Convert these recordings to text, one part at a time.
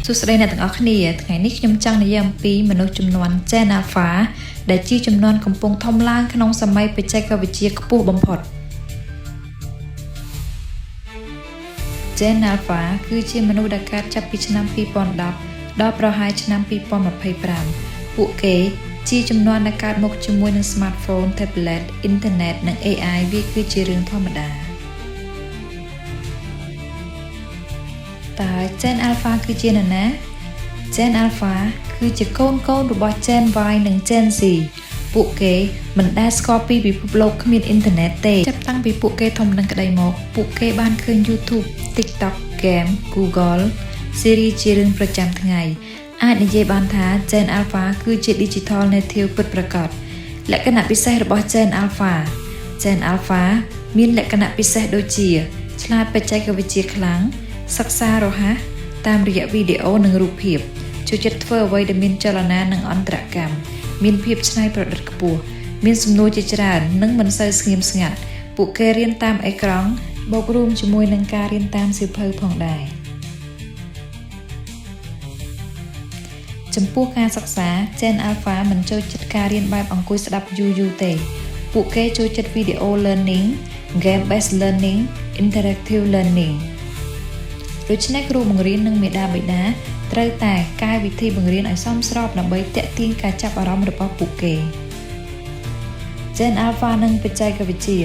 សួស្តីអ្នកទាំងអស់គ្នាថ្ងៃនេះខ្ញុំចង់និយាយអំពីមនុស្សជំនាន់ Gen Alpha ដែលជាជំនាន់កំពុងធំឡើងក្នុងសម័យបច្ចេកវិទ្យាខ្ពស់បំផុត Gen Alpha គឺជាមនុស្សដែលកើតចាប់ពីឆ្នាំ2010ដល់ប្រហែលឆ្នាំ2025ពួកគេជាជំនាន់ដែលកើតមកជាមួយនឹង smartphone, tablet, អ៊ីនធឺណិតនិង AI វាគឺជារឿងធម្មតាតើ Gen Alpha គឺជានរណា Gen Alpha គឺជាកូនកូនរបស់ Gen Y និង Gen Z ពួកគេមិនដែលស្គាល់ពីពិភពលោកគ្មានអ៊ីនធឺណិតទេចាប់តាំងពីពួកគេធំនឹងក្តីមកពួកគេបានឃើញ YouTube, TikTok, Game, Google, Siri ជារឿងប្រចាំថ្ងៃអាចនិយាយបានថា Gen Alpha គឺជា Digital Native ពិតប្រាកដលក្ខណៈពិសេសរបស់ Gen Alpha Gen Alpha មានលក្ខណៈពិសេសដូចជា ឆ្លាតបច្ចេកវិទ្យាខ្លាំងសិក្សារហ័សតាមរយៈវីដេអូនិងរូបភាពចូលចិត្តធ្វើអ្វីដែលមានចលនានិងអន្តរកម្មមានភាពច្នៃប្រឌិតខ្ពស់មានសំណួរជាច្រើននិងមិនសូវស្ងៀមស្ងាត់ពួកគេរៀនតាមអេក្រង់បូករួមជាមួយនឹងការរៀនតាមសៀវភៅផងដែរចំពោះការសិក្សា Gen Alpha មិនចូលចិត្តការរៀនបែបអង្គុយស្ដាប់យូរៗទេពួកគេចូលចិត្ត Video Learning, Game Based Learning, Interactive Learning ដូច្នេះគ្រូបង្រៀននិងមាតាបិតាត្រូវតែកែវិធីបង្រៀនឲ្យសមស្របដើម្បីទាក់ទាញការចាប់អារម្មណ៍របស់ពួកគេ Gen Alpha និងបច្ចេកវិទ្យា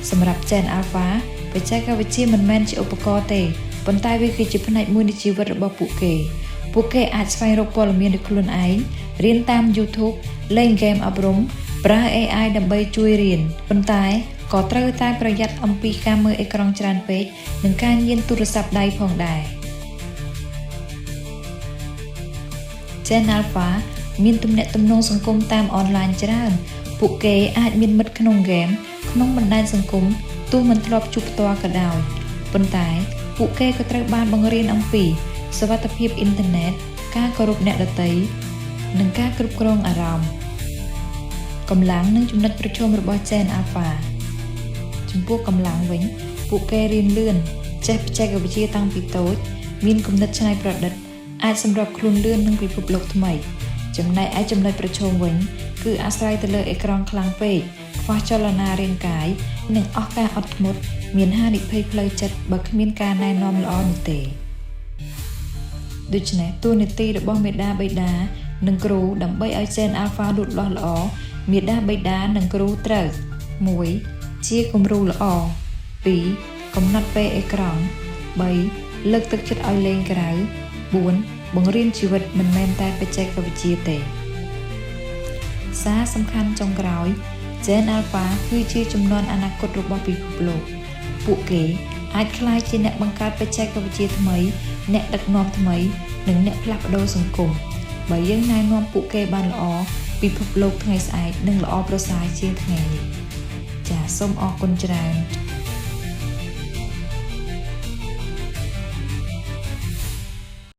សម្រាប់ Gen Alpha បច្ចេកវិទ្យាមិនមែនជាឧបករណ៍ទេប៉ុន្តែវាគឺជាផ្នែកមួយនៃជីវិតរបស់ពួកគេពួកគេអាចស្វែងរកព័ត៌មានដោយខ្លួនឯងរៀនតាម YouTube លេងហ្គេមអប់រំប្រើ AI ដើម្បីជួយរៀនប៉ុន្តែក៏ត្រូវតែប្រយ័ត្នអំពីការមើលអេក្រង់ច្រើនពេកនិងការញៀនទូរស័ព្ទដៃផងដែរ Gen Alpha មានទំនាក់ទំនងសង្គមតាមអនឡាញច្រើនពួកគេអាចមានមិត្តក្នុងហ្គេមក្នុងបណ្ដាញសង្គមទោះមិនធ្លាប់ជួបផ្ទាល់ក៏ដោយប៉ុន្តែពួកគេក៏ត្រូវបានបង្រៀនអំពីសុវត្ថិភាពអ៊ីនធឺណិតការគោរពអ្នកដទៃនិងការគ្រប់គ្រងអារម្មណ៍កម្លាំងនិងចំណុចប្រឈមរបស់ Gen Alpha ចំពោះកម្លាំងវិញពួកគេរៀនលឿនចេះបច្ចេកវិទ្យាតាំងពីតូចមានគំនិតច្នៃប្រឌិតអាចសម្របខ្លួនលឿននឹងពិភពលោកថ្មីចំណែកឯចំណុចប្រឈមវិញគឺអាស្រ័យទៅលើអេក្រង់ខ្លាំងពេកខ្វះចលនារាងកាយនិងអស់ការអត់ធ្មត់មានហានិភ័យផ្លូវចិត្តបើគ្មានការណែនាំល្អនោះទេដូច្នេះតួនាទីរបស់មាតាបិតានិងគ្រូដើម្បីឲ្យ Gen Alpha លូតលាស់ល្អមាតាបិតានិងគ្រូត្រូវ1ជាគំរូល្អ2កំណត់ពេលអេក្រង់3លើកទឹកចិត្តឲ្យលេងក្រៅ4បង្រៀនជីវិតមិនមែនតែបច្ចេកវិទ្យាទេសារសំខាន់ចុងក្រោយ Gen Alpha គឺជាជំនាន់អនាគតរបស់ពិភពលោកពួកគេអាចក្លាយជាអ្នកបង្កើតបច្ចេកវិទ្យាថ្មីអ្នកដឹកនាំថ្មីនិងអ្នកផ្លាស់ប្ដូរសង្គមបើយើងណែនាំពួកគេបានល្អពិភពលោកថ្ងៃស្អែកនឹងល្អប្រសើរជាងថ្ងៃនេះចាសសូមអរគុណច្រើន